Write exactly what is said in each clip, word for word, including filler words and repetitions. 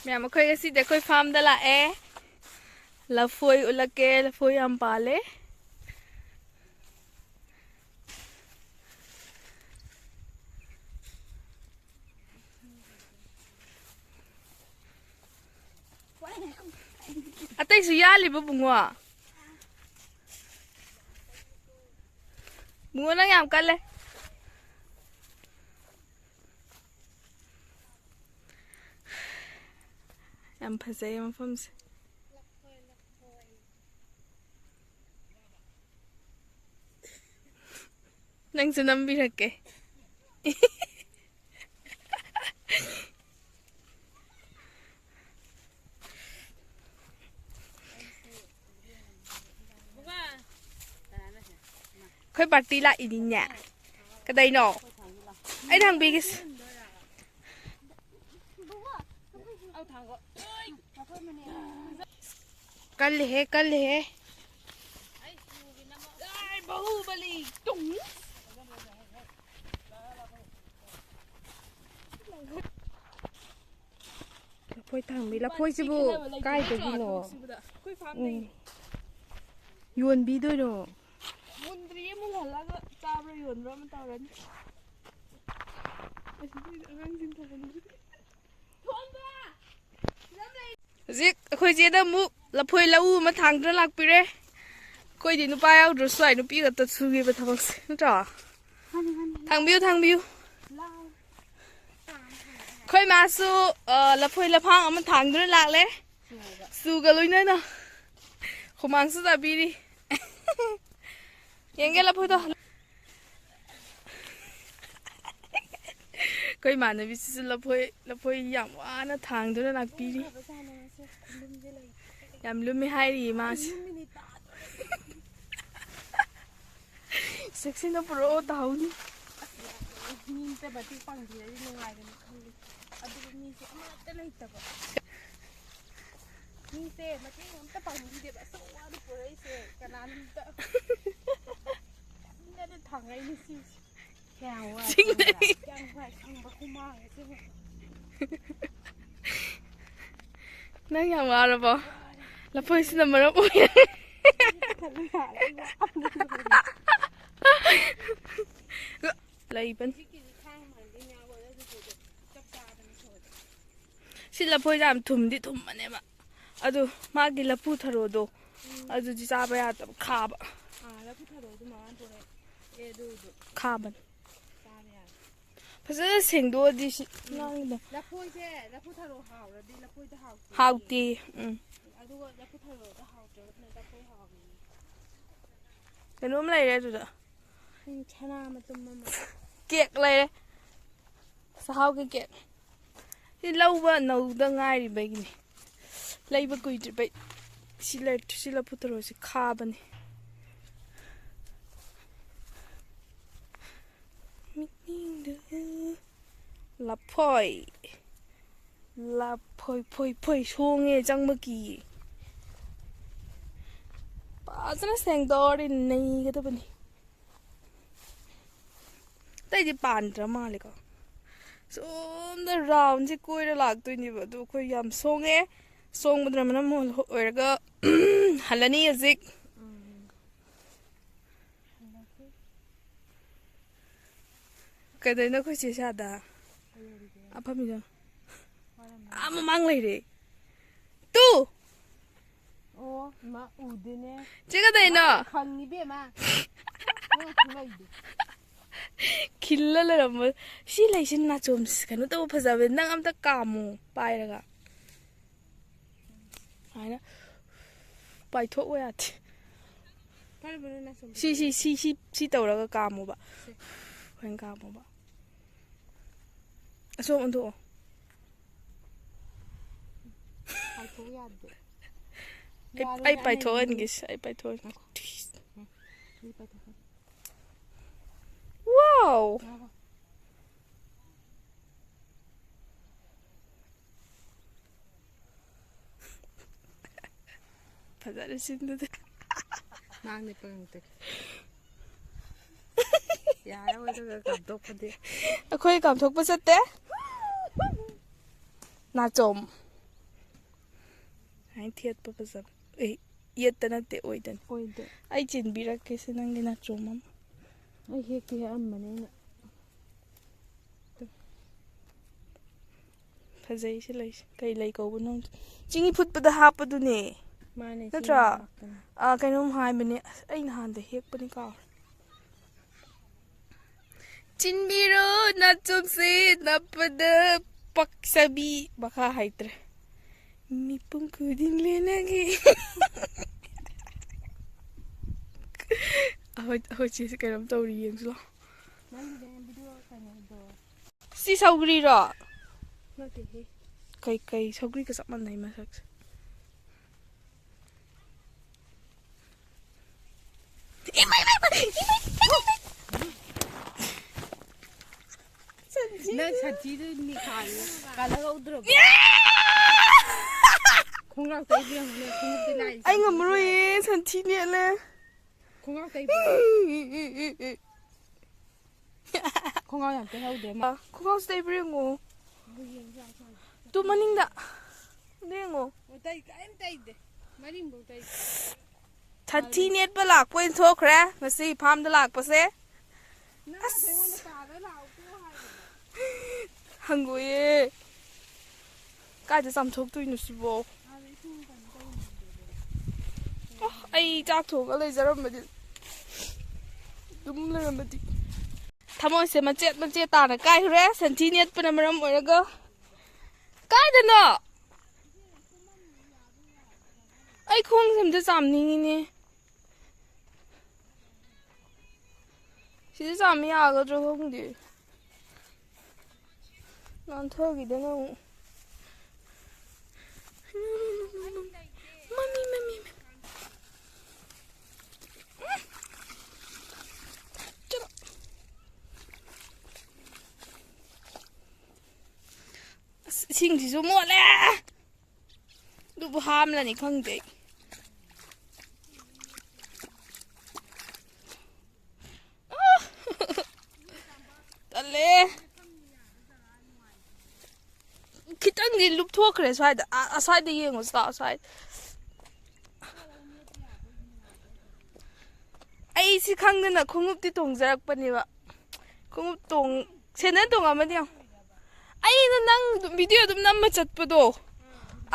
ꯃꯌꯥꯝ, ꯑꯩꯈꯣꯏ ꯉꯁꯤꯗꯤ ꯑꯩꯈꯣꯏ ꯐꯥꯔꯝꯗ ꯂꯥꯛꯑꯦ꯫ ꯂꯐꯣꯏ ꯎꯠꯂꯛꯀꯦ, ꯂꯐꯣꯏ ꯌꯥꯝ ꯄꯥꯜꯂꯦ꯫ ꯑꯇꯩꯁꯨ ꯌꯥꯜꯂꯤꯕ ꯕꯨꯡꯉꯣ? ꯕꯨꯡꯉꯣ, ꯅꯪ ꯌꯥꯝ ꯀꯜꯂꯦ꯫ ꯌꯥꯝ ꯐꯖꯩ ꯃꯐꯝꯁꯦ꯫ ꯅꯪꯁꯨ ꯅꯝꯕꯤꯔꯛꯀꯦ꯫ ꯑꯩꯈꯣꯏ ꯄꯥꯔꯇꯤ ꯂꯥꯛꯏꯅꯤꯅꯦ꯫ ꯀꯗꯩꯅꯣ? ꯑꯩꯅ ꯍꯪꯕꯤꯒꯦ꯫ ꯀꯜꯂꯦꯍꯦ, ꯀꯜꯂꯦꯍꯦ꯫ ꯂꯐꯣꯏ ꯊꯥꯡꯕꯤ꯫ ꯂꯐꯣꯏꯁꯤꯕꯨ ꯀꯥꯏꯗꯒꯤꯅꯣ? ꯎꯝ꯫ ꯌꯣꯟꯕꯤꯗꯣꯏꯔꯣ? ꯃꯨꯟꯗ꯭ꯔꯤꯌꯦ, ꯃꯨꯜꯍꯜꯂꯒ ꯆꯥꯕ꯭ꯔꯥ ꯌꯣꯟꯕ꯭ꯔꯥ ꯑꯃ ꯇꯧꯔꯅꯤ꯫ ꯑꯁꯤꯗꯤ ꯑꯉꯥꯡꯁꯤꯡ ꯊꯣꯛꯄꯅꯤ꯫ ꯍꯧꯖꯤꯛ ꯑꯩꯈꯣꯏ ꯆꯦꯗ ꯑꯃꯨꯛ ꯂꯐꯣꯏ ꯂꯧꯎ ꯑꯃ ꯊꯥꯡꯗꯨꯅ ꯂꯥꯛꯄꯤꯔꯦ꯫ ꯑꯩꯈꯣꯏꯗꯤ ꯅꯨꯄꯥ ꯌꯥꯎꯗ꯭ꯔꯁꯨ ꯌꯥꯏ, ꯅꯨꯄꯤ ꯈꯛꯇ ꯁꯨꯈꯤꯕ ꯊꯕꯛꯁꯦ, ꯅꯠꯇ꯭ꯔꯣ? ꯊꯥꯡꯕꯤꯌꯨ, ꯊꯥꯡꯕꯤꯌꯨ꯫ ꯑꯩꯈꯣꯏ ꯃꯥꯁꯨ, ꯑ, ꯂꯐꯣꯏ ꯂꯐꯥꯡ ꯑꯃ ꯊꯥꯡꯗꯨꯅ ꯂꯥꯛꯂꯦ꯫ ꯆꯨꯒ ꯂꯣꯏꯅꯅ ꯍꯨꯃꯥꯡꯁꯨ ꯇꯥꯕꯤꯔꯤ꯫ ꯌꯦꯡꯒꯦ ꯂꯐꯣꯏꯗꯣ꯫ ꯑꯩꯈꯣꯏ ꯏꯃꯥꯟꯅꯕꯤꯁꯤꯁꯨ ꯂꯐꯣꯏ, ꯂꯐꯣꯏ ꯌꯥꯝ ꯋꯥꯅ ꯊꯥꯡꯗꯨꯅ ꯂꯥꯛꯄꯤꯔꯤ꯫ ꯌꯥꯝ ꯂꯨꯝꯃꯤ ꯍꯥꯏꯔꯤꯌꯦ ꯃꯥꯁꯦ꯫ ꯆꯦꯛꯁꯤꯟꯅ ꯄꯨꯔꯛꯑꯣ, ꯇꯥꯍꯧꯅꯤ꯫ ꯃꯤ ꯑꯝꯇ ꯃꯇꯦꯡ ꯄꯥꯡꯕꯤꯔꯗꯤ ꯅꯨꯡꯉꯥꯏꯒꯅꯤ ꯈꯜꯂꯤ꯫ ꯑꯗꯨꯕꯨ ꯃꯤꯁꯦ ꯑꯃꯠꯇ ꯂꯩꯇꯕ꯫ ꯃꯤꯁꯦ ꯃꯇꯦꯡ ꯑꯝꯇ ꯄꯥꯡꯕꯤꯗꯦꯕ꯫ ꯑꯁꯨꯛ ꯋꯥꯅ ꯄꯨꯔꯛꯏꯁꯦ ꯀꯅꯥꯅꯣꯝꯇ꯫ ꯀꯟꯅ ꯊꯥꯡꯉꯛꯏꯅꯦ ꯁꯤꯁꯦ꯫ ꯀꯌꯥꯝ ꯋꯥꯏ ꯆꯤꯡꯗꯒꯤ꯫ ꯈꯪꯕ꯭ꯔꯥ? ꯀꯌꯥꯝ ꯋꯥꯏ ꯈꯪꯕ ꯍꯨꯃꯥꯡ ꯅꯪ ꯌꯥꯝ ꯋꯥꯔꯕꯣ? ꯂꯐꯣꯏꯁꯤꯅ ꯃꯔꯝ ꯑꯣꯏꯔꯒ ꯂꯩꯕꯅꯤ꯫ ꯁꯤ ꯂꯐꯣꯏꯁꯦ ꯌꯥꯝ ꯊꯨꯝꯗꯤ ꯊꯨꯝꯕꯅꯦꯕ, ꯑꯗꯨ ꯃꯥꯒꯤ ꯂꯐꯨ ꯊꯔꯣꯗꯣ, ꯑꯗꯨꯗꯤ ꯆꯥꯕ ꯌꯥꯗꯕ, ꯈꯥꯕ꯫ ꯑꯥ, ꯂꯐꯨ ꯊꯔꯣ ꯑꯗꯨ ꯃꯃꯥꯅ ꯄꯨꯔꯛꯑꯦ ꯑꯗꯨꯗꯣ꯫ ꯈꯥꯕꯅꯤ꯫ ꯆꯥꯕ ꯌꯥꯗꯦ꯫ ꯐꯖꯅ ꯁꯦꯡꯗꯣꯛꯑꯗꯤ ꯁꯤ ꯉꯥꯡꯉꯤꯗꯣ꯫ ꯂꯐꯣꯏꯁꯦ, ꯂꯐꯨ ꯊꯔꯣ ꯍꯥꯎꯔꯗꯤ ꯂꯐꯣꯏꯗ ꯍꯥꯎꯇꯦ꯫ ꯍꯥꯎꯇꯦ꯫ ꯎꯝ꯫ ꯑꯗꯨꯒ ꯂꯐꯨ ꯊꯔꯣꯗ ꯍꯥꯎꯇ꯭ꯔꯒꯅ ꯂꯐꯣꯏ ꯍꯥꯎꯏ꯫ ꯀꯩꯅꯣꯝ ꯂꯩꯔꯦ ꯑꯗꯨꯗ꯫ ꯎꯝ, ꯁꯅꯥ ꯃꯇꯨꯝ ꯑꯃ꯫ ꯀꯦꯛ ꯂꯩꯔꯦ꯫ ꯆꯥꯛꯍꯥꯎꯒꯤ ꯀꯦꯛ꯫ ꯁꯤ ꯂꯧꯕ ꯅꯧꯗ ꯉꯥꯏꯔꯤꯕꯒꯤꯅꯤ꯫ ꯂꯩꯕ ꯀꯨꯏꯗ꯭ꯔꯤꯕꯩ꯫ ꯁꯤ ꯂꯩ-, ꯁꯤ ꯂꯐꯨ ꯊꯔꯣꯁꯤ ꯈꯥꯕꯅꯤ꯫ ꯂꯐꯣꯏ꯫ ꯂꯐꯣꯏ, ꯐꯣꯏ, ꯐꯣꯏ ꯁꯣꯡꯉꯦ, ꯆꯪꯕ ꯀꯤꯌꯦ꯫ ꯐꯖꯅ ꯁꯦꯡꯗꯣꯛꯑꯗꯤ ꯅꯩꯒꯗꯕꯅꯤ꯫ ꯑꯇꯩꯗꯤ ꯄꯥꯟꯗ꯭ꯔ ꯃꯥꯜꯂꯦꯀꯣ꯫ ꯁꯣꯝꯗ ꯔꯥꯎꯟꯁꯦ ꯀꯣꯏꯔ ꯂꯥꯛꯇꯣꯏꯅꯦꯕ, ꯑꯗꯣ ꯑꯩꯈꯣꯏ ꯌꯥꯝ ꯁꯣꯡꯉꯦ꯫ ꯁꯣꯡꯕꯗꯨꯅ ꯃꯔꯝ ꯑꯣꯏꯔꯒ ꯍꯜꯂꯅꯤ ꯍꯧꯖꯤꯛ꯫ ꯀꯩꯗꯧꯅꯣ ꯑꯩꯈꯣꯏ ꯆꯦ ꯁꯥꯗ? ꯑꯐꯝꯃꯤꯗꯣ꯫ ꯑꯥ, ꯃꯃꯥꯡ ꯂꯩꯔꯦ꯫ ꯇꯨ! ꯑꯣ, ꯏꯃꯥ, ꯎꯗꯦꯅꯦ꯫ ꯆꯦ, ꯀꯩꯗꯧꯅꯣ? ꯈꯪꯉꯤ, ꯏꯕꯦꯝꯃ꯫ ꯅꯪ ꯈꯨꯂꯩꯗꯣ꯫ ꯈꯤꯜꯂ ꯂꯩꯔꯝꯕ꯫ ꯁꯤ ꯂꯩꯁꯤ ꯅꯥꯆꯣꯝ ꯀꯩꯅꯣ ꯇꯧꯕ ꯐꯖꯕꯅꯦ꯫ ꯅꯪ ꯑꯝꯇ ꯀꯥꯝꯃꯣ ꯄꯥꯏꯔꯒ꯫ ꯁꯨꯃꯥꯏꯅ ꯄꯥꯏꯊꯣꯛꯑꯣ ꯌꯥꯗꯦ꯫ ꯀꯔꯝꯕꯅꯣ ꯅꯥꯆꯣꯝ ꯁꯤ, ꯁꯤ, ꯁꯤ, ꯁꯤ, ꯁꯤ ꯇꯧꯔꯒ ꯀꯥꯝꯃꯣꯕ꯫ ꯁꯤ꯫ ꯍꯣꯔꯦꯟ ꯀꯥꯝꯃꯣꯕ꯫ ꯑꯁꯣꯝ ꯑꯣꯟꯊꯣꯛꯑꯣ꯫ ꯄꯥꯏꯊꯣꯛ ꯌꯥꯗꯦ꯫ ꯑꯩ, ꯌꯥꯔꯣꯏ, ꯑꯩ ꯑꯩꯅ ꯄꯥꯏꯊꯣꯛꯍꯟꯒꯦ, ꯁꯤ ꯑꯩ ꯄꯥꯏꯊꯣꯛꯍꯟꯒꯦ꯫ ꯉꯥꯏꯈꯣ꯫ ꯎꯝ, ꯁꯤ ꯄꯥꯏꯊꯣꯛꯍꯟ-, ꯋꯥꯎ! ꯉꯥꯏꯈꯣ꯫ ꯐꯖꯔꯦ ꯁꯤꯟꯗꯨꯗꯤ꯫ ꯃꯥꯡꯗꯤ ꯄꯪꯇꯦ꯫ ꯌꯥꯔꯦ, ꯑꯣꯏꯗꯕ ꯀꯥꯞꯊꯣꯛꯄꯗꯤ꯫ ꯑꯩꯈꯣꯏ ꯀꯥꯞꯊꯣꯛꯄ ꯆꯠꯇꯦ꯫ ꯅꯥꯆꯣꯝ꯫ ꯍꯥꯏ ꯊꯦꯠꯄ ꯐꯖꯕ꯫ ꯑꯦ, ꯌꯦꯠꯇ ꯅꯠꯇꯦ, ꯑꯣꯏꯗꯅꯤ꯫ ꯑꯣꯏꯗꯦ꯫ ꯑꯩ ꯆꯤꯟꯕꯤꯔꯛꯀꯦ ꯁꯤ ꯅꯪꯒꯤ ꯅꯥꯆꯣꯝ ꯑꯃ꯫ ꯑꯩ ꯍꯦꯛꯇꯤ ꯍꯦꯛꯑꯝꯕꯅꯦ ꯑꯩꯅ꯫ ꯐꯖꯩ ꯁꯤ ꯂꯩꯁꯦ꯫ ꯀꯩ ꯂꯩ ꯀꯧꯕꯅꯣ ꯈꯪꯗꯦ꯫ ꯆꯤꯅꯤ ꯐꯨꯠꯄꯗ ꯍꯥꯞꯄꯗꯨꯅꯦ꯫ ꯃꯥꯅꯦ, ꯅꯠꯇ꯭ꯔꯥ? ꯆꯤꯅꯤ ꯍꯥꯞꯄꯅꯦ꯫ ꯑꯥ, ꯀꯩꯅꯣꯝ ꯍꯥꯏꯕꯅꯦ꯫ ꯑꯁ, ꯑꯩ ꯅꯍꯥꯟꯗ ꯍꯦꯛꯄꯅꯤ, ꯀꯥꯎꯔꯦ꯫ ꯆꯤꯟꯕꯤꯔꯣ ꯅꯥꯆꯣꯝꯁꯦ ꯅꯞꯄꯗ ꯄꯛꯆꯕꯤ꯫ ꯃꯈꯥ ꯍꯩꯇ꯭ꯔꯦ꯫ ꯃꯤꯄꯨꯝ ꯈꯨꯗꯤꯡ ꯂꯦꯟꯅꯒꯦ꯫ ꯑꯩꯈꯣꯏ, ꯑꯩꯈꯣꯏ ꯆꯦꯁꯦ ꯀꯩꯅꯣꯝ ꯇꯧꯔꯤ, ꯌꯦꯡꯁꯤ ꯂꯥꯎ꯫ ꯅꯪꯒꯤꯅꯦ ꯚꯤꯗꯤꯑꯣ ꯀꯩꯅꯣꯗꯣ꯫ ꯁꯤ ꯁꯧꯒ꯭ꯔꯤꯔꯣ? ꯅꯠꯇꯦꯍꯦ꯫ ꯀꯩ, ꯀꯩ ꯁꯧꯒ꯭ꯔꯤꯒ ꯆꯞ ꯃꯥꯟꯅꯩ ꯃꯁꯛꯁꯦ꯫ ꯏꯃꯥꯏ, ꯏꯃꯥꯏ, ꯏꯃꯥꯏ, ꯏꯃꯥꯏ, ꯏꯃꯥꯏ, ꯏꯃꯥꯏ꯫ ꯁꯟꯊꯤ꯫ ꯅꯪ ꯁꯟꯊꯤꯗꯨ ꯅꯤꯛꯈꯥꯏꯌꯣ꯫ ꯀꯥꯟꯅꯍꯧꯗ꯭ꯔꯕꯣ? ꯈꯣꯡꯒ꯭ꯔꯥꯎ ꯇꯩꯕꯤꯔꯝꯃꯨꯅꯦ, ꯈꯣꯡꯎꯞꯇꯤ ꯂꯥꯏ ꯑꯩ ꯉꯝꯃꯔꯣꯏꯌꯦ, ꯁꯟꯊꯤ ꯅꯦꯠꯂꯦ꯫ ꯈꯣꯡꯒ꯭ꯔꯥꯎ ꯇꯩꯕ꯭ꯔꯣ? ꯈꯣꯡꯒ꯭ꯔꯥꯎ ꯌꯥꯝ ꯇꯩꯍꯧꯗꯦ ꯃꯥ꯫ ꯑ, ꯈꯣꯡꯒ꯭ꯔꯥꯎꯁꯦ ꯇꯩꯕ꯭ꯔꯥ ꯌꯦꯡꯉꯣ꯫ ꯇꯨ ꯃꯅꯤꯡꯗ꯫ ꯑꯗꯨ ꯌꯦꯡꯉꯣ꯫ ꯑꯣ, ꯇꯩ-, ꯀꯔꯤꯝ ꯇꯩꯗꯦ꯫ ꯃꯔꯤꯡꯐꯧ ꯇꯩꯗꯦ꯫ ꯁꯟꯊꯤ ꯅꯦꯠꯄ ꯂꯥꯛꯄ ꯑꯣꯏꯅ ꯊꯣꯛꯈ꯭ꯔꯦ ꯉꯁꯤ ꯐꯥꯝꯗ ꯂꯥꯛꯄꯁꯦ꯫ ꯅꯪ ꯑꯁ꯫ ꯑꯩꯉꯣꯟꯗ ꯄꯥꯗ ꯂꯥꯛꯎꯀꯣ ꯍꯥꯏꯕꯅꯦ꯫ ꯍꯪꯒꯣꯏꯌꯦ꯫ ꯀꯥꯏꯗ ꯆꯥꯝꯊꯣꯛꯇꯣꯏꯅꯣ ꯁꯤꯕꯣ? ꯑꯣ, ꯑꯩ ꯆꯥꯛ ꯊꯣꯡꯉ ꯂꯩꯖꯔꯝꯕꯗꯤ ꯑꯗꯨꯝ ꯂꯩꯔꯝꯃꯗꯤ꯫ ꯊꯃꯣꯏꯁꯦ ꯃꯆꯦꯠ ꯃꯆꯦꯠ ꯇꯥꯅ ꯀꯥꯏꯈ꯭ꯔꯦ, ꯁꯟꯊꯤ ꯅꯦꯠꯄꯅ ꯃꯔꯝ ꯑꯣꯏꯔꯒ꯫ ꯀꯥꯏꯗꯅꯣ? ꯑꯩ ꯈꯣꯡꯁꯦ ꯑꯝꯇ ꯆꯥꯝꯅꯤꯡꯉꯤꯅꯦ꯫ ꯁꯤꯗ ꯆꯥꯝꯕ ꯌꯥꯒꯗ꯭ꯔꯣ ꯈꯪꯗꯦ꯫ ꯅꯥꯟꯊꯈꯤꯗꯅ ꯑꯃꯨꯛ꯫ ꯃꯃꯤ, ꯃꯃꯤ, ꯃꯃꯤ꯫ ꯆꯠꯂꯣ꯫ ꯑꯁ, ꯏꯁꯤꯡꯁꯤꯁꯨ ꯃꯣꯠꯂꯦ꯫ ꯑꯗꯨꯕꯨ ꯍꯥꯝꯂꯅꯤ ꯈꯪꯗꯦ ꯑꯩ꯫ ꯑꯥ! ꯇꯜꯂꯦ꯫ ꯈꯤꯇꯪꯗꯤ ꯂꯨꯞꯊꯣꯛꯈ꯭ꯔꯦ ꯁ꯭ꯋꯥꯏꯗ꯫ ꯑ-, ꯑꯁ꯭ꯋꯥꯏꯗ ꯌꯦꯡꯉꯨ ꯂꯥꯛꯑꯣ, ꯁ꯭ꯋꯥꯏꯗ꯫ ꯑꯩ ꯁꯤ ꯈꯪꯗꯅ ꯈꯣꯡꯎꯞꯇꯤ ꯇꯣꯡꯖꯔꯛꯄꯅꯦꯕ꯫ ꯈꯣꯡꯎꯞ ꯇꯣꯡ-, ꯁꯦꯟꯗꯜ ꯇꯣꯡꯉꯝꯃꯗꯤ ꯌꯦꯡꯉꯨ꯫ ꯑꯩꯅ ꯅꯪ ꯑꯗꯨꯝ video ꯑꯗꯨꯝ ꯅꯝꯃ ꯆꯠꯄꯗꯣ,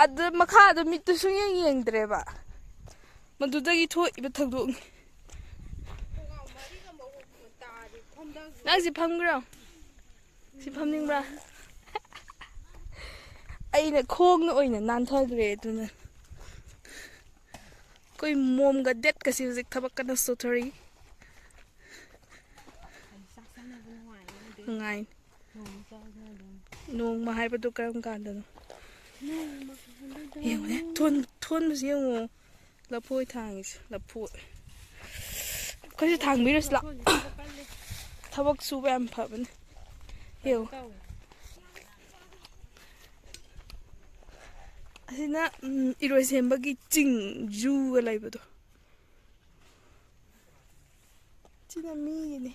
ꯑꯗꯨ ꯃꯈꯥꯗ ꯃꯤꯠꯇꯨ ꯁꯨꯡꯌꯦꯡ ꯌꯦꯡꯗ꯭ꯔꯦꯕ꯫ ꯃꯗꯨꯗꯒꯤ ꯊꯣꯛꯏꯕ ꯊꯧꯗꯣꯛꯅꯤ꯫ ꯅꯪ ꯁꯤ ꯐꯝꯈ꯭ꯔꯣ꯫ ꯁꯤ ꯐꯝꯅꯤꯡꯕ꯭ꯔꯥ? ꯑꯩꯅ ꯈꯣꯡꯅ ꯑꯣꯏꯅ ꯅꯥꯟꯊꯈ꯭ꯔꯦ ꯑꯗꯨꯅ꯫ ꯑꯩꯈꯣꯏ ꯃꯣꯝꯒ ꯗꯦꯠꯀꯁꯤ ꯍꯧꯖꯤꯛ ꯊꯕꯛ ꯀꯟꯅ ꯁꯨꯊꯔꯤ꯫ ꯅꯨꯡꯉꯥꯏ꯫ ꯅꯣꯡꯃ ꯍꯥꯏꯕꯗꯨ ꯀꯔꯝ ꯀꯥꯟꯗꯅꯣ? ꯌꯦꯡꯉꯨꯅꯦ, ꯊꯣꯟ-, ꯊꯣꯟꯕꯁꯤ ꯌꯦꯡꯉꯨ꯫ ꯂꯐꯣꯏ ꯊꯥꯡꯉꯤꯁꯦ, ꯂꯐꯣꯏ꯫ ꯑꯩꯈꯣꯏꯁꯨ ꯊꯥꯡꯕꯤꯔꯨꯁꯤ ꯂꯥꯎ꯫ ꯊꯕꯛ ꯁꯨꯕ ꯌꯥꯝ ꯐꯕꯅꯦ꯫ ꯌꯦꯡꯉꯨ꯫ ꯑꯁꯤꯅ, ꯎꯝ, ꯏꯔꯣꯏ ꯁꯦꯝꯕꯒꯤ ꯆꯤꯡ, ꯖꯨꯒ ꯂꯩꯕꯗꯣ꯫ ꯁꯤꯅ ꯃꯤꯒꯤꯅꯤ꯫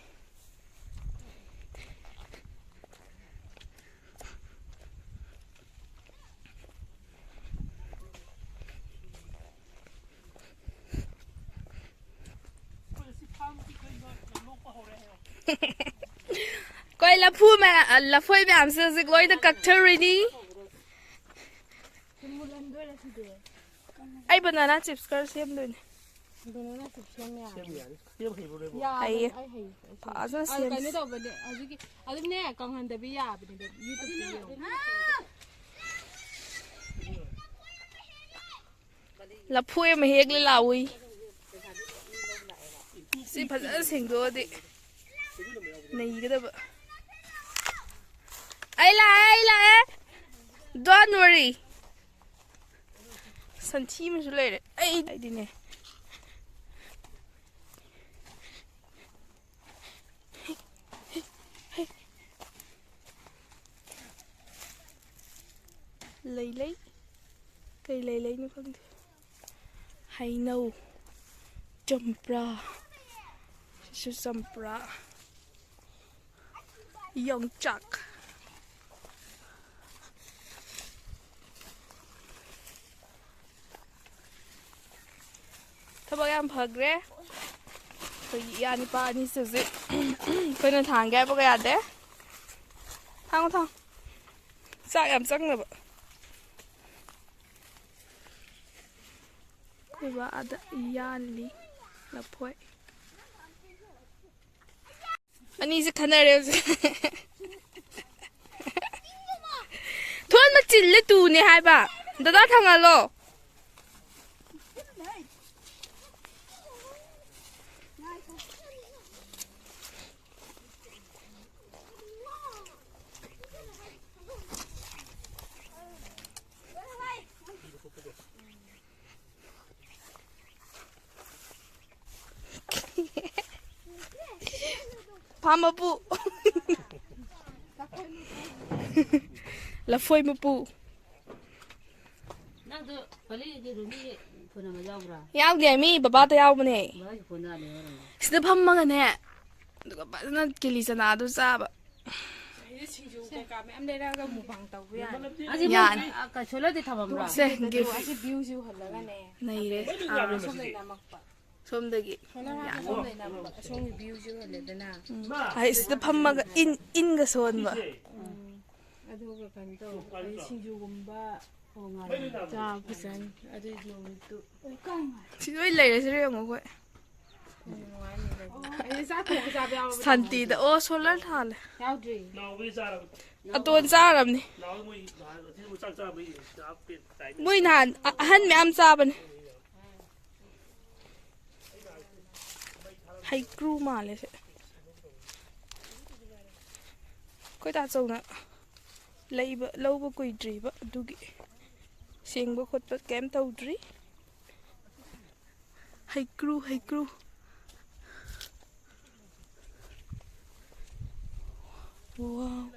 ꯑꯩꯈꯣꯏ ꯂꯐꯨ ꯃꯌꯥ-, ꯂꯐꯣꯏ ꯃꯌꯥꯝꯁꯦ ꯍꯧꯖꯤꯛ ꯂꯣꯏꯅ ꯀꯛꯊꯔꯨꯏꯅꯤ꯫ ꯑꯩ banana chips ꯈꯔ ꯁꯦꯝꯗꯣꯏꯅꯦ꯫ Banana chips ꯁꯦꯝ ꯌꯥꯔꯅꯤ꯫ ꯁꯦꯝ ꯌꯥꯅꯤ꯫ ꯌꯥꯕꯅꯦ, ꯍꯩꯌꯦ꯫ ꯑꯩ ꯍꯩ, ꯑꯩ ꯁꯦꯝ-, ꯐꯖꯅ ꯑ, ꯁꯦꯝꯁꯤ꯫ ꯀꯩꯅꯣ ꯇꯧꯕꯅꯦ, ꯍꯧꯖꯤꯛꯀꯤ, ꯑꯗꯨꯝꯅꯦ, ꯀꯪꯍꯟꯗꯕꯤ ꯌꯥꯕꯅꯦ, ꯑꯗꯨꯝ YouTube-ꯇ ꯌꯦꯡꯉꯣ꯫ ꯂꯐꯣꯏ ꯑꯃ ꯍꯦꯛꯂꯦ ꯂꯥꯎꯏ꯫ ꯁꯤ ꯐꯖꯅ ꯁꯦꯡꯗꯣꯛꯑꯗꯤ ꯅꯩꯒꯗꯕ꯫ ꯑꯩ ꯂꯥꯛꯑꯦ, ꯑꯩ ꯂꯥꯛꯑꯦ꯫ Don't worry꯫ ꯁꯟꯊꯤ ꯑꯃꯁꯨ ꯂꯩꯔꯦ꯫ ꯑꯩ, ꯑꯩꯗꯤꯅꯦ꯫ ꯂꯩ ꯂꯩ꯫ ꯀꯩ ꯂꯩ ꯂꯩꯅꯣ ꯈꯪꯗꯦ꯫ ꯍꯩꯅꯧ, ꯆꯝꯄ꯭ꯔꯥ, ꯁꯤꯁꯨ ꯆꯝꯄ꯭ꯔꯥ, ꯌꯣꯡꯆꯥꯛ꯫ ꯊꯕꯛ ꯌꯥꯝ ꯐꯈ꯭ꯔꯦ꯫ ꯑꯩꯈꯣꯏꯒꯤ ꯏꯌꯥ ꯅꯨꯄꯥ ꯑꯅꯤꯁꯦ ꯍꯧꯖꯤꯛ ꯑꯩꯈꯣꯏꯅ ꯊꯥꯡꯒꯦ ꯍꯥꯏꯕꯒ ꯌꯥꯗꯦ꯫ ꯊꯥꯡꯉꯣ, ꯊꯥꯡꯉꯣ꯫ ꯆꯥꯛ ꯌꯥꯝ ꯆꯪꯅꯕ꯫ ꯑꯩꯈꯣꯏ ꯕꯥ ꯑꯥꯗ ꯌꯥꯜꯂꯤ ꯂꯐꯣꯏ꯫ ꯑꯅꯤꯁꯦ ꯈꯟꯅꯔꯦ ꯍꯧꯖꯤꯛ꯫ ꯊꯣꯟ ꯃꯆꯤꯜꯂꯦ ꯇꯨꯅꯦ ꯍꯥꯏꯕ꯫ ꯗꯗꯥ ꯊꯥꯡꯍꯜꯂꯣ꯫ ꯐꯥꯝ ꯃꯄꯨ꯫ ꯂꯐꯣꯏ ꯃꯄꯨ꯫ ꯅꯪꯗꯣ ꯄꯂꯤꯒꯤ ꯔꯨꯝꯒꯤ ꯐꯣꯟ ꯅꯝꯕꯔ ꯌꯥꯎꯕ꯭ꯔꯥ? ꯌꯥꯎꯗꯦ, ꯃꯤ ꯕꯕꯥꯗ ꯌꯥꯎꯕꯅꯦ꯫ ꯕꯕꯥꯒꯤ ꯐꯣꯟꯗ ꯍꯥꯜꯂꯦ ꯍꯥꯏꯔꯝꯃꯣ꯫ ꯁꯤꯗ ꯐꯝꯃꯒꯅꯦ, ꯑꯗꯨꯒ ꯐꯖꯅ ꯀꯦꯂꯤ ꯆꯅꯥꯗꯨ ꯆꯥꯕ꯫ ꯁꯤꯗ ꯁꯤꯡꯖꯨ ꯀꯩꯀꯥ ꯃꯌꯥꯝ ꯂꯩꯔꯛꯑꯒ ꯃꯨꯛꯕꯥꯡ ꯇꯧꯕ ꯌꯥꯅꯤ꯫ ꯑꯁꯤ ꯌꯥꯅꯤ꯫ ꯃꯣꯏ, ꯑ, ꯀ-, solar ꯗꯤ ꯊꯝꯃꯝꯕ꯭ꯔꯥ? ꯁꯦ, ꯑꯗꯨ gift꯫ ꯑꯁꯤ view ꯁꯤ ꯎꯍꯜꯂꯒꯅꯦ꯫ ꯅꯩꯔꯦ꯫ ꯑꯥ, ꯑꯁꯣꯝꯗꯩ ꯅꯝꯃꯛꯄ꯫ ꯁꯣꯝꯗꯒꯤ꯫ Solar ꯍꯥꯞꯄ ꯁꯣꯝꯗꯩ ꯅꯝꯕ꯫ ꯑꯁꯣꯝꯒꯤ view ꯁꯤ ꯎꯍꯜꯂꯦꯗꯅ꯫ ꯎꯝ꯫ ꯑꯩ ꯁꯤꯗ ꯐꯝꯃꯒ ꯏꯟ, ꯏꯟꯒ ꯁꯣꯟꯕ꯫ ꯎꯝ꯫ ꯑꯗꯨꯒ ꯀꯩꯅꯣ ꯇꯧ, ꯑꯩ ꯁꯤꯡꯖꯨꯒꯨꯝꯕ ꯆꯥꯕ ꯐꯖꯅꯤ꯫ ꯑꯗꯨꯏ ꯅꯨꯃꯤꯠꯇꯨ꯫ ꯁꯤ ꯂꯣꯏ ꯂꯩꯔꯁꯤꯔ ꯌꯦꯡꯉꯣ ꯑꯩꯈꯣꯏ꯫ ꯎꯝ, ꯅꯨꯡꯉꯥꯏꯅꯤ ꯑꯗꯨꯗꯤ꯫ ꯑꯩꯗꯤ ꯆꯥꯛ ꯊꯣꯡꯕ ꯆꯥꯕ ꯌꯥꯎꯔꯕ ꯁꯥꯟꯇꯤꯗ꯫ ꯍꯪꯉꯦ꯫ ꯑꯣ, solar ꯊꯥꯜꯂꯦ꯫ ꯌꯥꯎꯗ꯭ꯔꯤ꯫ ꯅꯥꯎꯕꯒꯤ ꯆꯥꯔꯕ? ꯑꯇꯣꯟ ꯆꯥꯔꯕꯅꯤ꯫ ꯅꯥꯎꯕꯒꯤ ꯃꯣꯏ ꯅꯍꯥꯟ ꯑꯊꯦꯡꯕ ꯆꯥꯛ ꯆꯥꯕꯒꯤ ꯆꯥꯛ ꯄꯦꯟ ꯇꯥꯏꯃꯤꯡ꯫ ꯃꯣꯏ ꯅꯍꯥꯟ ꯑ-, ꯑꯍꯟ ꯃꯌꯥꯝ ꯆꯥꯕꯅꯦ꯫ ꯍꯩꯀ꯭ꯔꯨ ꯃꯥꯜꯂꯦ ꯁꯦ꯫ ꯑꯩꯈꯣꯏ ꯇꯥꯆꯧꯅ ꯂꯩꯕ, ꯂꯧꯕ ꯀꯨꯏꯗ꯭ꯔꯤꯕ ꯑꯗꯨꯒꯤ ꯁꯦꯡꯕ ꯈꯣꯠꯄ ꯀꯩꯝ ꯇꯧꯗ꯭ꯔꯤ꯫ ꯍꯩꯀ꯭ꯔꯨ, ꯍꯩꯀ꯭ꯔꯨ꯫ Wow꯫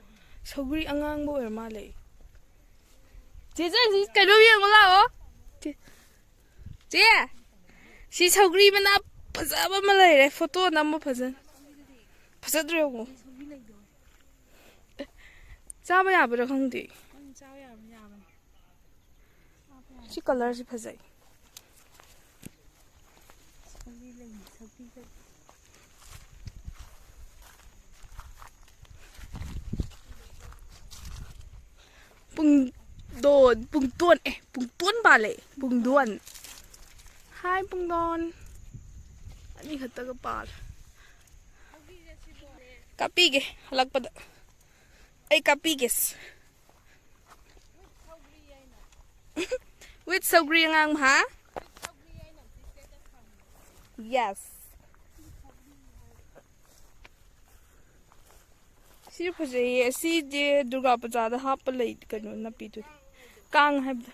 ꯁꯧꯒ꯭ꯔꯤ ꯑꯉꯥꯡꯕ ꯑꯣꯏꯔ ꯃꯥꯜꯂꯦ꯫ ꯆꯦ, ꯆꯦ, ꯁꯤ ꯀꯩꯅꯣ ꯌꯦꯡꯉꯨ ꯂꯥꯛꯑꯣ꯫ ꯆꯦ, ꯆꯦ, ꯁꯤ ꯁꯧꯒ꯭ꯔꯤ ꯃꯅꯥ ꯐꯖꯕ ꯑꯃ ꯂꯩꯔꯦ꯫ Photo ꯅꯝꯃꯣ ꯐꯖꯅ꯫ ꯐꯖꯗ꯭ꯔꯣ ꯌꯦꯡꯉꯣ꯫ ꯑꯦ, ꯆꯥꯕ ꯌꯥꯕ꯭ꯔꯥ ꯈꯪꯗꯦ꯫ ꯎꯝ, ꯆꯥꯕ ꯌꯥꯕꯅꯤ, ꯌꯥꯕꯅꯤ꯫ ꯁꯤ colour ꯁꯤ ꯐꯖꯩ꯫ ꯄꯨꯡꯗꯣꯟ, ꯄꯨꯡꯇꯣꯟ, ꯑꯦ, ꯄꯨꯡꯇꯣꯟ ꯄꯥꯜꯂꯦ, ꯄꯨꯡꯗꯣꯟ꯫ ꯍꯥꯏ, ꯄꯨꯡꯗꯣꯟ꯫ ꯑꯅꯤꯈꯛꯇꯒ ꯄꯥꯜꯂꯦ꯫ ꯀꯥꯞꯄꯤꯒꯦ ꯍꯜꯂꯛꯄꯗ꯫ ꯑꯩ ꯀꯥꯞꯄꯤꯒꯦ꯫ With ꯁꯧꯒ꯭ꯔꯤ ꯑꯉꯥꯡꯕ, ꯍꯥ? Yes꯫ ꯁꯤ ꯐꯖꯩꯌꯦ꯫ ꯑꯁꯤꯗꯤ ꯗꯨꯔꯒꯥ ꯄꯨꯖꯥꯗ ꯍꯥꯞꯄ ꯂꯩ, ꯀꯩꯅꯣ, ꯅꯥꯄꯤꯗꯨꯅꯤ꯫ ꯀꯥꯡ ꯍꯥꯏꯕꯗꯣ꯫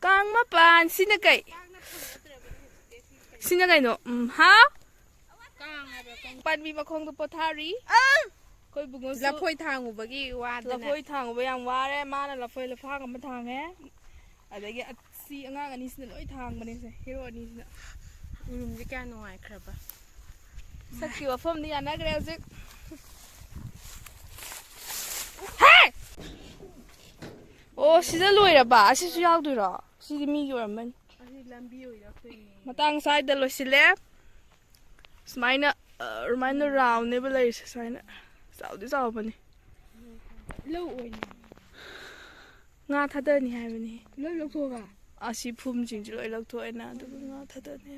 ꯀꯥꯡ ꯃꯄꯥꯟ꯫ ꯁꯤꯅ ꯀꯩ? ꯁꯤꯅ ꯀꯩꯅꯣ? ꯎꯝ, ꯍꯥ? ꯄꯥꯟꯕꯤ ꯃꯈꯣꯡꯗ ꯄꯣꯊꯥꯔꯤ꯫ ꯑꯩꯈꯣꯏ ꯕꯨꯡꯉꯣꯁꯨ ꯂꯐꯣꯏ ꯊꯥꯡꯉꯨꯕꯒꯤ ꯋꯥꯗꯅ꯫ ꯂꯐꯣꯏ ꯊꯥꯡꯉꯨꯕ ꯌꯥꯝ ꯋꯥꯔꯦ꯫ ꯃꯥꯅ ꯂꯐꯣꯏ ꯂꯐꯥꯡ ꯑꯃ ꯊꯥꯡꯉꯦ꯫ ꯑꯗꯒꯤ ꯑꯁꯤ ꯑꯉꯥꯡ ꯑꯅꯤꯁꯤꯅ ꯂꯣꯏ ꯊꯥꯡꯕꯅꯦ ꯁꯦ, ꯍꯦꯔꯣ ꯑꯅꯤꯁꯤꯅ꯫ ꯎꯔꯨꯝꯁꯦ ꯀꯌꯥ ꯅꯨꯡꯉꯥꯏꯈ꯭ꯔꯕ꯫ ꯁꯛꯀꯤ ꯋꯥꯐꯝꯗꯤ ꯌꯥꯅꯈ꯭ꯔꯦ ꯍꯧꯖꯤꯛ꯫ ꯍꯦ! ꯑꯣ, ꯁꯤꯗ ꯂꯣꯏꯔꯕ? ꯑꯁꯤꯁꯨ ꯌꯥꯎꯗꯣꯏꯔꯣ? ꯁꯤꯗꯤ ꯃꯤꯒꯤ ꯑꯣꯏꯔꯝꯃꯅꯤ꯫ ꯑꯁꯤ ꯂꯝꯕꯤ ꯑꯣꯏꯔꯛꯇꯣꯏꯅꯦ꯫ ꯃꯇꯥꯡ ꯁ꯭ꯋꯥꯏꯗ ꯂꯣꯏꯁꯤꯜꯂꯦ꯫ ꯁꯨꯃꯥꯏꯅ, ꯑ, ꯑꯗꯨꯃꯥꯏꯅ roundꯅꯦꯕ ꯂꯩꯔꯤꯁꯦ, ꯁꯨꯃꯥꯏꯅ꯫ ꯆꯥꯎꯗꯤ ꯆꯥꯎꯕꯅꯤ꯫ ꯂꯧ ꯑꯣꯏꯅ꯫ ꯉꯥ ꯊꯥꯗꯅꯤ ꯍꯥꯏꯕꯅꯤ꯫ ꯂꯣꯏ ꯂꯧꯊꯣꯛꯑꯒ? ꯑꯁꯤ ꯐꯨꯝꯁꯤꯡꯁꯤ ꯂꯣꯏ ꯂꯧꯊꯣꯛꯑꯦꯅ, ꯑꯗꯨꯒ ꯉꯥ ꯊꯥꯗꯅꯤ꯫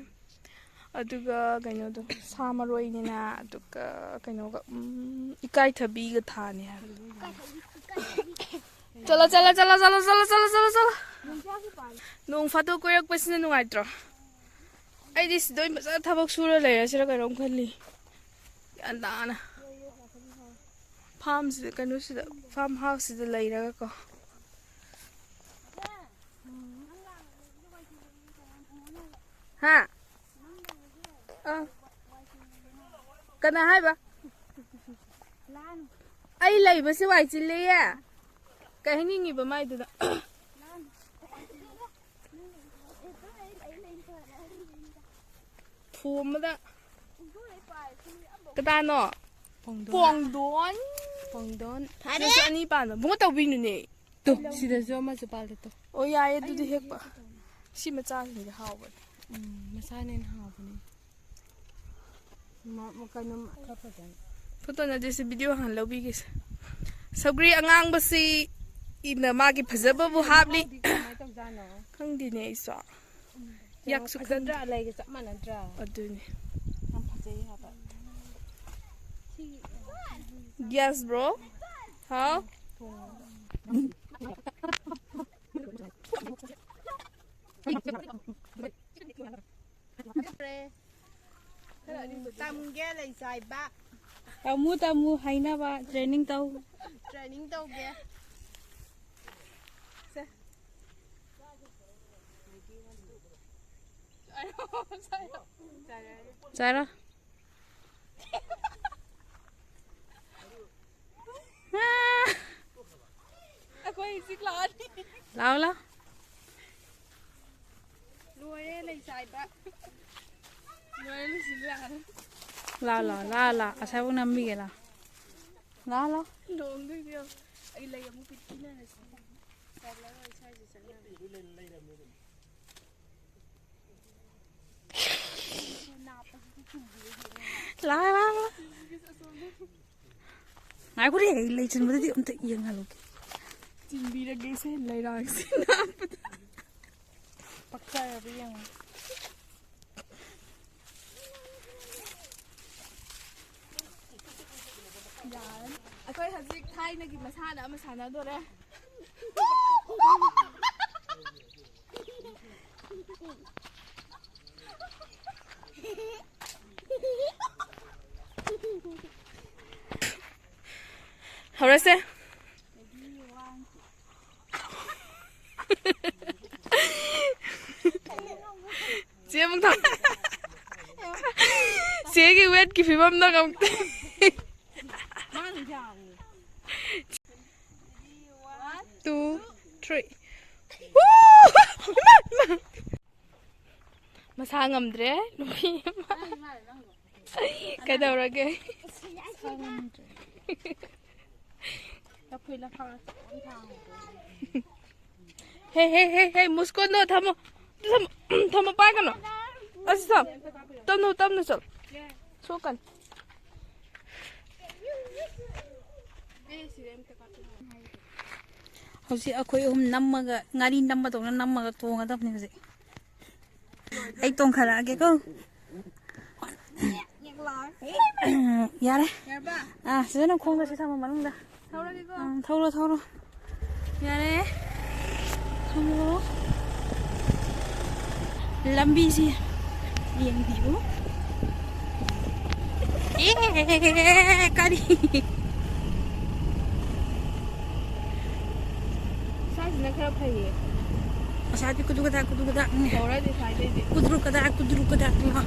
ꯑꯗꯨꯒ ꯀꯩꯅꯣꯗꯣ, ꯁꯥ ꯃꯔꯣꯏꯅꯤꯅ, ꯑꯗꯨꯒ ꯀꯩꯅꯣꯒ, ꯎꯝ, ꯏꯀꯥꯏꯊꯕꯤꯒ ꯊꯥꯅꯤ ꯍꯥꯏꯕꯅꯤ꯫ ꯆꯠꯂꯣ, ꯆꯠꯂꯣ, ꯆꯠꯂꯣ꯫ ꯅꯣꯡ ꯐꯥꯗꯣꯛ ꯀꯣꯏꯔꯛꯄꯁꯤꯅ ꯅꯨꯡꯉꯥꯏꯇ꯭ꯔꯣ? ꯑꯩꯗꯤ ꯁꯤꯗ ꯑꯣꯏꯅ ꯐꯖꯅ ꯊꯕꯛ ꯁꯨꯔ ꯂꯩꯔꯁꯤꯔ ꯀꯩꯅꯣꯝ ꯈꯜꯂꯤ꯫ ꯒ꯭ꯌꯥꯟ ꯇꯥꯅ꯫ ꯐꯥꯝꯁꯤꯗ, ꯀꯩꯅꯣꯁꯤꯗ, farm houseꯁꯤꯗ ꯂꯩꯔꯒꯀꯣ꯫ ꯍꯥ? ꯑꯥ꯫ ꯀꯅꯥ ꯍꯥꯏꯕ? ꯑꯩ ꯂꯩꯕꯁꯤ ꯋꯥꯏ ꯆꯤꯜꯂꯦꯌꯦ꯫ ꯀꯩ ꯍꯥꯏꯅꯤꯡꯉꯤꯕ ꯃꯥꯏꯗꯨꯅ? ꯐꯨ ꯑꯃꯗ꯫ ꯀꯅꯥꯅꯣ? ꯄꯣꯡꯗꯣꯟ꯫ ꯄꯣꯡꯗꯣꯟ꯫ ꯄꯣꯡꯗꯣꯟ꯫ ꯅꯪꯁꯨ ꯑꯅꯤ ꯄꯥꯟꯕ꯫ ꯕꯨꯡꯉꯣ ꯇꯧꯕꯤꯅꯨꯅꯦ꯫ ꯇꯨ, ꯁꯤꯗꯁꯨ ꯑꯃꯁꯨ ꯄꯥꯜꯂꯦ ꯇꯨ꯫ ꯑꯣ, ꯌꯥꯏꯌꯦ, ꯑꯗꯨꯗꯤ ꯍꯦꯛꯄ꯫ ꯁꯤ ꯃꯆꯥꯁꯤꯡꯁꯦ ꯍꯥꯎꯕꯅꯦ꯫ ꯎꯝ, ꯃꯆꯥꯅ ꯍꯦꯟꯅ ꯍꯥꯎꯕꯅꯦ꯫ ꯃ-, ꯃ-, ꯀꯩꯅꯣ ꯈꯔ ꯐꯖꯅ꯫ ꯐꯣꯇꯣ ꯅꯠꯇꯦ, ꯁꯤ ꯚꯤꯗꯤꯑꯣ ꯍꯥꯟꯅ ꯂꯧꯕꯤꯒꯦꯁꯦ꯫ ꯁꯧꯒ꯭ꯔꯤ ꯑꯉꯥꯡꯕꯁꯤ ꯏꯅ ꯃꯥꯒꯤ ꯐꯖꯕꯕꯨ ꯍꯥꯞꯂꯤ꯫ ꯀꯃꯥꯏꯅ ꯇꯧꯖꯥꯠꯅꯣ? ꯈꯪꯗꯦꯅꯦ ꯑꯩꯁꯨ꯫ ꯌꯥꯛꯁꯨ ꯐꯖꯗ꯭ꯔꯥ? ꯈꯪꯗꯦ꯫ ꯂꯩꯒ ꯆꯞ ꯃꯥꯟꯅꯗ꯭ꯔꯥ? ꯑꯗꯨꯅꯤ꯫ ꯌꯥꯝ ꯐꯖꯩ ꯍꯥꯏꯕ꯫ Yes, bro. ꯍꯥꯎ? ꯇꯝꯒꯦ ꯂꯩ ꯆꯥꯏꯕ꯫ ꯇꯝꯃꯨ, ꯇꯝꯃꯨ, ꯍꯩꯅꯕ training ꯇꯧ꯫ Training ꯇꯧꯒꯦ꯫ ꯁꯦ꯫ ꯆꯥꯔꯣ꯫ ꯑꯩꯈꯣꯏ ꯍꯧꯖꯤꯛ ꯂꯥꯛꯑꯅꯤ꯫ ꯂꯥꯛꯑꯣ, ꯂꯥꯛꯑꯣ꯫ ꯂꯣꯏꯔꯦ ꯂꯩ ꯆꯥꯏꯕ꯫ ꯂꯣꯏꯔꯦ, ꯂꯣꯏꯁꯤꯜꯂꯨ ꯌꯥꯔꯦ꯫ ꯂꯥꯛꯑꯣ, ꯂꯥꯛꯑꯣ, ꯂꯥꯛꯑꯣ, ꯂꯥꯛꯑꯣ꯫ ꯑꯁꯥꯏꯕꯧ ꯅꯝꯕꯤꯒꯦ, ꯂꯥꯛꯑꯣ꯫ ꯂꯥꯛꯑꯣ, ꯂꯥꯛꯑꯣ꯫ ꯂꯨꯍꯣꯡꯗꯣꯏꯁꯦ ꯌꯦꯡꯉꯣ꯫ ꯑꯩ ꯂꯩ ꯑꯃꯨꯛ ꯄꯤ-, ꯄꯤꯅꯔꯁꯤ꯫ ꯆꯠꯂꯔꯣꯏ, ꯁ꯭ꯋꯥꯏꯁꯦ ꯆꯠꯂꯔꯣꯏ꯫ ꯂꯥꯛꯑꯣ, ꯂꯥꯛꯑꯣ, ꯂꯥꯛꯑꯣ꯫ ꯉꯥꯏꯈꯣꯅꯦ, ꯑꯩ ꯂꯩ ꯆꯤꯟꯕꯗꯨꯗꯤ ꯑꯝꯇ ꯌꯦꯡꯍꯜꯂꯨꯒꯦ꯫ ꯆꯤꯟꯕꯤꯔꯒꯦꯁꯦ, ꯂꯩꯔꯥꯡꯁꯦ ꯅꯥꯞꯄꯗ꯫ ꯄꯛꯆꯔꯕ ꯌꯦꯡꯉꯣ꯫ ꯌꯥꯔꯅꯤ꯫ ꯑꯩꯈꯣꯏ ꯍꯧꯖꯤꯛ ꯊꯥꯏꯅꯒꯤ ꯃꯁꯥꯟꯅ ꯑꯃ ꯁꯥꯟꯅꯗꯣꯔꯦ꯫ ꯍꯧꯔꯁꯦ꯫ ꯆꯦ ꯑꯃꯨꯛ ꯊꯥ-, ꯆꯦꯒꯤ ꯋꯦꯠꯀꯤ ꯐꯤꯕꯝꯗꯣ ꯑꯃꯨꯛ꯫ Two, three. ꯃꯁꯥ ꯉꯝꯗ꯭ꯔꯦ, ꯅꯨꯄꯤ ꯑꯃ꯫ ꯀꯩꯗꯧꯔꯒꯦ? ꯂꯐꯣꯏ ꯂꯐꯥꯡ ꯊꯥꯡ꯫ ꯍꯦ, ꯍꯦ, ꯍꯦ, ꯍꯦ, ꯃꯨꯁꯀꯣꯟꯗꯣ ꯊꯝꯃꯣ꯫ ꯊꯝꯃꯣ, ꯊꯝꯃꯣ, ꯄꯥꯏꯒꯅꯨ꯫ ꯑꯁꯤ ꯊꯝ-, ꯇꯞꯅꯨ, ꯇꯞꯅꯨ ꯆꯠꯂꯨ꯫ ꯇꯣꯛꯀꯅꯤ꯫ ꯍꯧꯖꯤꯛ ꯑꯩꯈꯣꯏ ꯑꯍꯨꯝ ꯅꯝꯃꯒ, ꯉꯥꯔꯤ ꯅꯝꯕꯗꯧꯅ ꯅꯝꯃꯒ ꯇꯣꯡꯒꯗꯕꯅꯤ ꯍꯧꯖꯤꯛ꯫ ꯑꯩ ꯇꯣꯡꯈꯠꯂꯛꯑꯒꯦꯀꯣ꯫ ꯌꯥꯔꯦ꯫ ꯑꯥ, ꯁꯤꯗꯅ ꯈꯣꯡꯗ ꯁꯤ ꯊꯝꯃꯣ ꯃꯅꯨꯡꯗ꯫ ꯊꯧꯔꯒꯦꯀꯣ꯫ ꯑꯪ, ꯊꯧꯔꯣ, ꯊꯧꯔꯣ꯫ ꯌꯥꯔꯦ꯫ ꯊꯧꯔꯣ꯫ ꯂꯝꯕꯤꯁꯤ ꯌꯦꯡꯕꯤꯌꯨ꯫ ꯑꯦ, ꯀꯔꯤ? ꯁ꯭ꯋꯥꯏꯁꯤꯅ ꯈꯔ ꯐꯩꯌꯦ꯫ ꯉꯁꯥꯏꯗꯤ ꯀꯨꯗꯨ ꯀꯗꯥꯛ, ꯀꯨꯗꯨ ꯀꯗꯥꯛꯅꯦ꯫ ꯇꯧꯔꯗꯤ ꯁ꯭ꯋꯥꯏꯗꯩꯗꯤ꯫ ꯀꯨꯗ꯭ꯔꯨ ꯀꯗꯥꯛ, ꯀꯨꯗ꯭ꯔꯨ ꯀꯗꯥꯛ ꯂꯥꯎ꯫